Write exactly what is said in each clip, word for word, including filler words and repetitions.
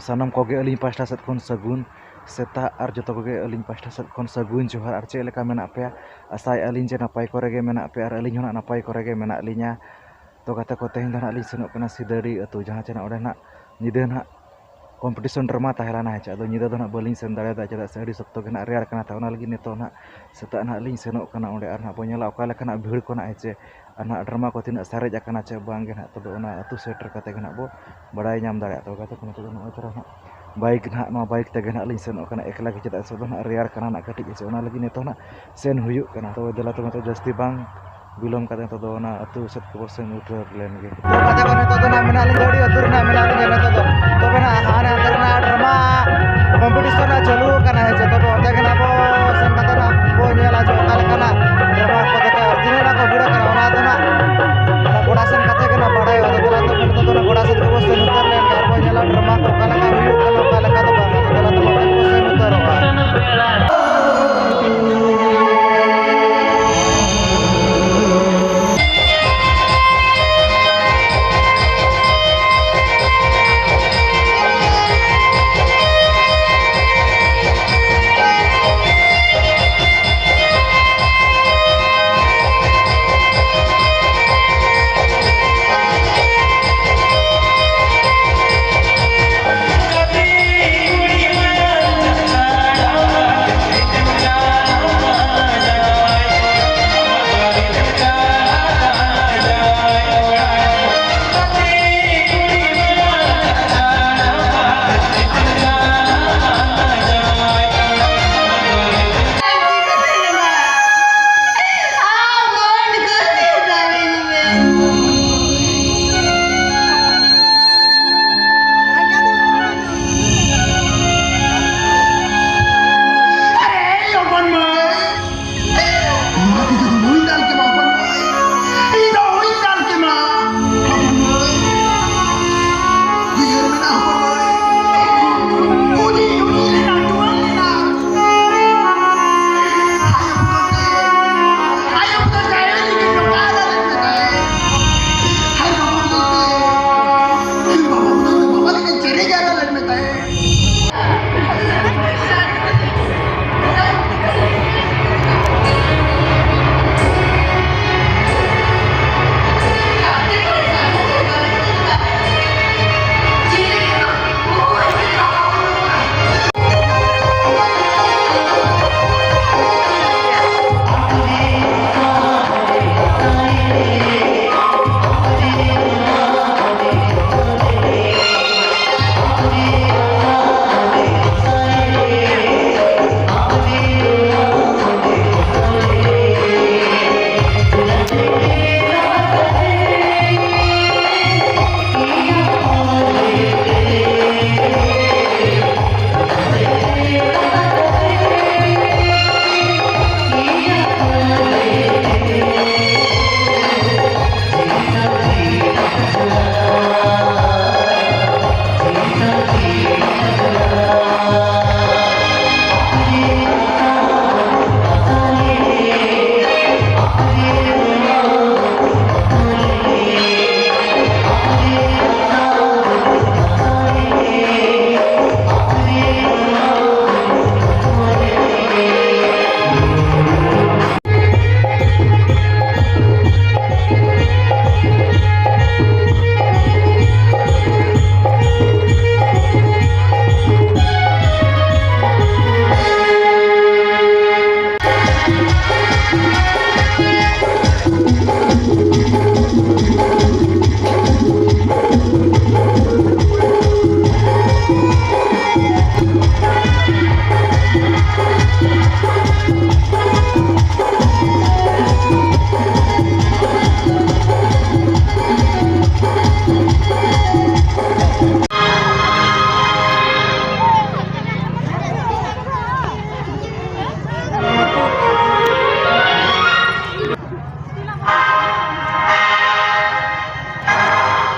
ᱥᱟᱱᱟᱢ ᱠᱚᱜᱮ ᱟᱹᱞᱤᱧ ᱯᱟᱥᱴᱟ ᱥᱮᱫ ᱠᱷᱚᱱ ᱥᱟᱹᱜᱩᱱ ᱥᱮᱛᱟᱜ ᱟᱨ ᱡᱚᱛᱚ ᱠᱚᱜᱮ ᱟᱹᱞᱤᱧ ᱯᱟᱥᱴᱟ ᱥᱮᱫ ᱠᱷᱚᱱ ᱥᱟᱹᱜᱩᱱ ᱡᱚᱦᱟᱨ᱾ ᱟᱨ ᱪᱮᱫ ᱞᱮᱠᱟ ᱢᱮᱱᱟᱜ ᱯᱮᱭᱟ? ᱟᱥᱟᱭᱮᱫᱼᱟ ᱞᱤᱧ ᱡᱮ ᱱᱟᱯᱟᱭ ᱠᱚᱨᱮ ᱜᱮ ᱢᱮᱱᱟᱜ ᱯᱮᱭᱟ ᱟᱨ ᱟᱹᱞᱤᱧ ᱦᱚᱸ ᱱᱟᱜ ᱱᱟᱯᱟᱭ ᱠᱚᱨᱮ ᱜᱮ ᱢᱮᱱᱟᱜ ᱞᱤᱧᱟ᱾ ᱛᱚ ᱜᱟᱛᱮ ᱠᱚ, ᱛᱮᱦᱮᱧ ᱫᱚ ᱱᱟᱜ ᱞᱤᱧ ᱥᱮᱱᱚᱜ ᱠᱟᱱᱟ ᱥᱤᱫᱟᱹᱲᱤ ᱟᱹᱛᱩ, ᱡᱟᱦᱟᱸ ᱪᱮ ᱱᱟᱜ ᱚᱸᱰᱮ ᱱᱟᱜ ᱧᱤᱫᱟᱹ ᱱᱟᱜ ᱠᱚᱢᱯᱤᱴᱤᱥᱚᱱ ᱰᱨᱟᱢᱟ ᱛᱟᱦᱮᱸ ᱞᱮᱱᱟ, ᱦᱮᱸ ᱪᱮ? ᱟᱫᱚ ᱧᱤᱫᱟᱹ ᱫᱚ ᱱᱟᱜ ᱵᱟᱹᱞᱤᱧ ᱥᱮᱱ ᱫᱟᱲᱮᱭᱟᱫᱟ, ᱪᱮᱫᱟᱜ ᱥᱮ ᱟᱹᱰᱤ ᱥᱚᱠᱛᱚ ᱜᱮ ᱱᱟᱜ ᱨᱮᱭᱟᱲ ᱠᱟᱱᱟ᱾ ᱛᱚ ᱚᱱᱟ ᱞᱟᱹᱜᱤᱫ ᱱᱤᱛᱚᱜ ᱱᱟᱜ ᱥᱮᱛᱟᱜ ᱱᱟᱜ ᱞᱤᱧ ᱥᱮᱱᱚᱜ ᱠᱟᱱᱟ ᱚᱸᱰᱮ, ᱟᱨ ᱱᱟᱜ ᱵᱚ ᱧᱮᱞᱟ ᱚᱠᱟ ᱞᱮᱠᱟᱱᱟᱜ ᱵᱷᱤᱲ ᱠᱚ ᱱᱟᱜ, ᱦᱮᱸ ᱪᱮ? ᱟᱨ ᱱᱟᱜ ᱰᱨᱟᱢᱟ ᱠᱚ ᱛᱤᱱᱟᱹᱜ ᱥᱟᱨᱮᱡ ᱟᱠᱟᱱᱟ ᱪᱮ ᱵᱟᱝ ᱜᱮ ᱱᱟᱜ, ᱛᱚᱵᱮ ᱚᱱᱟ ᱟᱹᱛᱩ ᱥᱮᱴᱮᱨ ᱠᱟᱛᱮ ᱜᱮ ᱱᱟᱜ ᱵᱚ ᱵᱟᱲᱟᱭ ᱧᱟᱢ ᱫᱟᱲᱮᱭᱟᱜᱼᱟ᱾ ᱛᱚ ᱜᱟᱛᱮ ᱠᱚ, ᱱᱤᱛᱚᱜ ᱫᱚ ᱱᱚᱜᱼᱚᱭ ᱛᱚᱨᱟ ᱱᱟᱜ ᱵᱟᱭᱤᱠ ᱱᱟᱜ, ᱱᱚᱣᱟ ᱵᱟᱭᱤᱠ ᱛᱮᱜᱮ ᱱᱟᱜ ᱞᱤᱧ ᱥᱮᱱᱚᱜ ᱠᱟᱱᱟ ᱮᱠᱞᱟ ᱜᱮ, ᱪᱮᱫᱟᱜ ᱥᱮ ᱫᱚ ᱱᱟᱜ ᱨᱮᱭᱟᱲ ᱠᱟᱱᱟ ᱱᱟᱜ ᱠᱟᱹᱴᱤᱡ, ᱦᱮᱸ ᱪᱮ? ᱚᱱᱟ ᱞᱟᱹᱜᱤᱫ ᱱᱤᱛᱚᱜ ᱱᱟᱜ ᱥᱮᱱ ᱦᱩᱭᱩᱜ ᱠᱟᱱᱟ᱾ ᱛᱚᱵᱮ ᱫᱮᱞᱟ ᱛᱚᱵᱮ ᱱᱤᱛᱚᱜ ᱡᱟᱹᱥᱛᱤ ᱵᱟᱝ ᱵᱤᱞᱚᱢ ᱠᱟᱛᱮ ᱱᱤᱛᱚᱜ ᱫᱚ ᱚᱱᱟ ᱟᱹᱛᱩ ᱥᱮᱫ ᱠᱚᱵᱚ ᱥᱮᱱ ᱩᱛᱟᱹᱨ ᱞᱮᱱ ᱜᱮ᱾ ᱛᱚ ᱜᱟᱛᱮ ᱠᱚ, ᱱᱤᱛᱚᱜ ᱫᱚ ᱱᱟᱜ ᱢᱮᱱᱟᱜ ᱞᱤᱧ ᱟᱹᱰᱤ ᱟᱹᱛᱩ ᱨᱮ ᱱᱟᱜ ᱢᱮᱱᱟᱜ ᱞᱤᱧᱟ ᱱᱤᱛᱚᱜ ᱫᱚ᱾ ᱛᱚᱵᱮ ᱱᱟᱜ ᱦᱟᱱᱮ ᱦᱟᱱᱛᱮ ᱨᱮ ᱱᱟᱜ ᱰᱨᱟᱢᱟ ᱠᱚᱢᱯᱤᱴᱤᱥᱚᱱ ᱱᱟᱜ ᱪᱟᱹᱞᱩ ᱟᱠᱟᱱᱟ, ᱦᱮᱸ ᱪᱮ? ᱛᱚᱵᱮ ᱚᱱᱛᱮ ᱜᱮ ᱱᱟᱜ ᱵᱚ ᱥᱮᱱ ᱠᱟᱛᱮ ᱱᱟᱜ ᱵᱚ ᱧᱮᱞᱟ ᱡᱮ ᱚᱠᱟ ᱞᱮᱠᱟᱱᱟᱜ ᱰᱨᱟᱢᱟ ᱠᱚ ᱫᱮᱠᱷᱟᱣᱟ, ᱛᱤᱱᱟᱹᱜ ᱱᱟᱜ ᱠᱚ ᱵᱷᱤᱲ ᱟᱠᱟᱱᱟ, ᱚᱱᱟ ᱫᱚ ᱱᱟᱜ ᱚᱱᱟ ᱜᱚᱰᱟ ᱥᱮᱱ ᱠᱟᱛᱮ ᱜᱮ ᱱᱟᱜ ᱵᱟᱲᱟᱭᱚᱜᱼᱟ᱾ ᱟᱫᱚ ᱫᱮᱞᱟ ᱛᱚᱵᱮ ᱱᱤᱛᱚᱜ ᱫᱚ ᱚᱱᱟ ᱜᱚᱰᱟ ᱥᱮᱫ ᱜᱮᱵᱚ ᱥᱮᱱ ᱩᱛᱟᱹᱨ ᱞᱮᱱ ᱜᱮ ᱟᱨ ᱵᱚ ᱧᱮᱞᱟ ᱰᱨᱟᱢᱟ ᱠᱚ ᱚᱠᱟ ᱞᱮᱠᱟ ᱦᱩᱭᱩᱜ ᱠᱟᱱᱟ, ᱚᱠᱟ ᱞᱮᱠᱟ ᱫᱚ ᱵᱟᱝ᱾ ᱟᱫᱚ ᱫᱮᱞᱟ ᱛᱚᱵᱮ ᱚᱱᱛᱮ ᱜᱮᱵᱚ ᱥᱮᱱ ᱩᱛᱟᱹᱨᱚᱜᱼᱟ᱾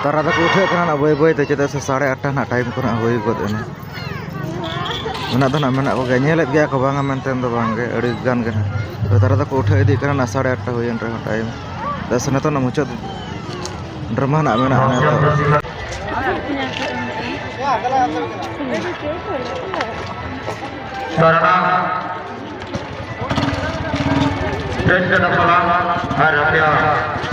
ᱛᱟᱨᱟ ᱫᱚᱠᱚ ᱩᱴᱷᱟᱹᱜ ᱠᱟᱱᱟ ᱱᱟᱜ ᱵᱟᱹᱭ ᱵᱟᱹᱭ ᱛᱮ, ᱪᱮᱫᱟᱜ ᱥᱮ ᱥᱟᱲᱮ ᱟᱴᱴᱟ ᱱᱟᱜ ᱴᱟᱭᱤᱢ ᱠᱚ ᱱᱟᱜ ᱦᱩᱭ ᱜᱚᱫ ᱮᱱᱟ᱾ ᱢᱮᱱᱟᱜ ᱫᱚ ᱱᱟᱜ ᱢᱮᱱᱟᱜ ᱠᱚᱜᱮᱭᱟ, ᱧᱮᱞᱮᱫ ᱜᱮᱭᱟ ᱠᱚ, ᱵᱟᱝᱟ ᱢᱮᱱᱛᱮ ᱫᱚ ᱵᱟᱝᱜᱮ, ᱟᱹᱰᱤ ᱜᱟᱱ ᱜᱮ ᱱᱟᱜ᱾ ᱛᱚᱵᱮ ᱛᱟᱨᱟ ᱫᱚᱠᱚ ᱩᱴᱷᱟᱹᱣ ᱤᱫᱤᱜ ᱠᱟᱱᱟ ᱱᱟᱜ ᱥᱟᱲᱮ ᱟᱴᱴᱟ ᱦᱩᱭᱮᱱ ᱨᱮᱦᱚᱸ ᱴᱟᱭᱤᱢ᱾ ᱪᱮᱫᱟᱜ ᱥᱮ ᱱᱤᱛᱚᱜ ᱱᱟᱜ ᱢᱩᱪᱟᱹᱫ ᱰᱨᱟᱢᱟ ᱱᱟᱜ ᱢᱮᱱᱟᱜᱼᱟ ᱱᱤᱛᱚᱜ᱾ ᱥᱟᱨᱱᱟ ᱪᱮᱫ ᱠᱟᱱᱟ ᱯᱟᱞᱟ ᱟᱨ ᱟᱯᱮᱭᱟᱜ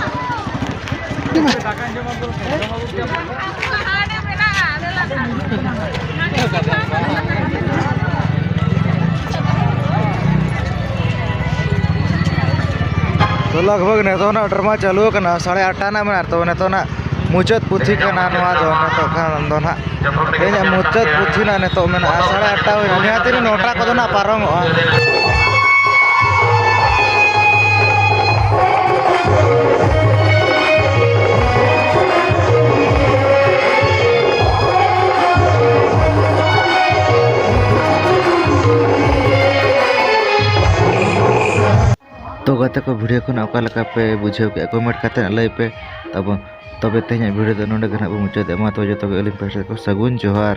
ᱛᱚ ᱞᱟᱜᱽ ᱵᱷᱟᱜᱽ ᱱᱤᱛᱚᱜ ᱱᱟᱜ ᱰᱨᱟᱢᱟ ᱪᱟᱹᱞᱩ ᱟᱠᱟᱱᱟ, ᱥᱟᱲᱮ ᱟᱴᱴᱟ ᱱᱟᱜ ᱢᱮᱱᱟᱜᱼᱟ᱾ ᱛᱚ ᱱᱤᱛᱚᱜ ᱱᱟᱜ ᱢᱩᱪᱟᱹᱫ ᱯᱩᱛᱷᱤ ᱠᱟᱱᱟ ᱱᱚᱣᱟ ᱫᱚ, ᱱᱤᱛᱚᱜ ᱠᱷᱟᱱ ᱫᱚ ᱱᱟᱜ ᱛᱮᱦᱮᱧᱟᱜ ᱢᱩᱪᱟᱹᱫ ᱯᱩᱛᱷᱤ ᱱᱟᱜ ᱱᱤᱛᱚᱜ ᱢᱮᱱᱟᱜᱼᱟ ᱥᱟᱲᱮ ᱟᱴᱴᱟ ᱦᱩᱭᱱᱟ, ᱱᱤᱦᱟᱹᱛᱤ ᱱᱚᱴᱟ ᱠᱚᱫᱚ ᱱᱟᱜ ᱯᱟᱨᱚᱢᱚᱜᱼᱟ᱾ ᱛᱚ ᱜᱟᱛᱮ ᱠᱚ, ᱵᱷᱤᱰᱤᱭᱳ ᱠᱷᱚᱱᱟᱜ ᱚᱠᱟ ᱞᱮᱠᱟ ᱯᱮ ᱵᱩᱡᱷᱟᱹᱣ ᱠᱮᱫᱼᱟ, ᱠᱚᱢᱮᱱᱴ ᱠᱟᱛᱮ ᱞᱟᱹᱭ ᱯᱮ ᱛᱟᱵᱚᱱ᱾ ᱛᱚᱵᱮ ᱛᱮᱦᱮᱧᱟᱜ ᱵᱷᱤᱰᱤᱭᱳ ᱫᱚ ᱱᱚᱰᱮ ᱜᱮ ᱱᱟᱜ ᱵᱚᱱ ᱢᱩᱪᱟᱹᱫᱮᱜᱼᱟ᱾ ᱢᱟ ᱛᱚᱵᱮ ᱡᱚᱛᱚ ᱜᱮ ᱟᱹᱞᱤᱧ ᱯᱟᱥᱴᱟ ᱠᱷᱚᱱ ᱥᱟᱹᱜᱩᱱ ᱡᱚᱦᱟᱨ᱾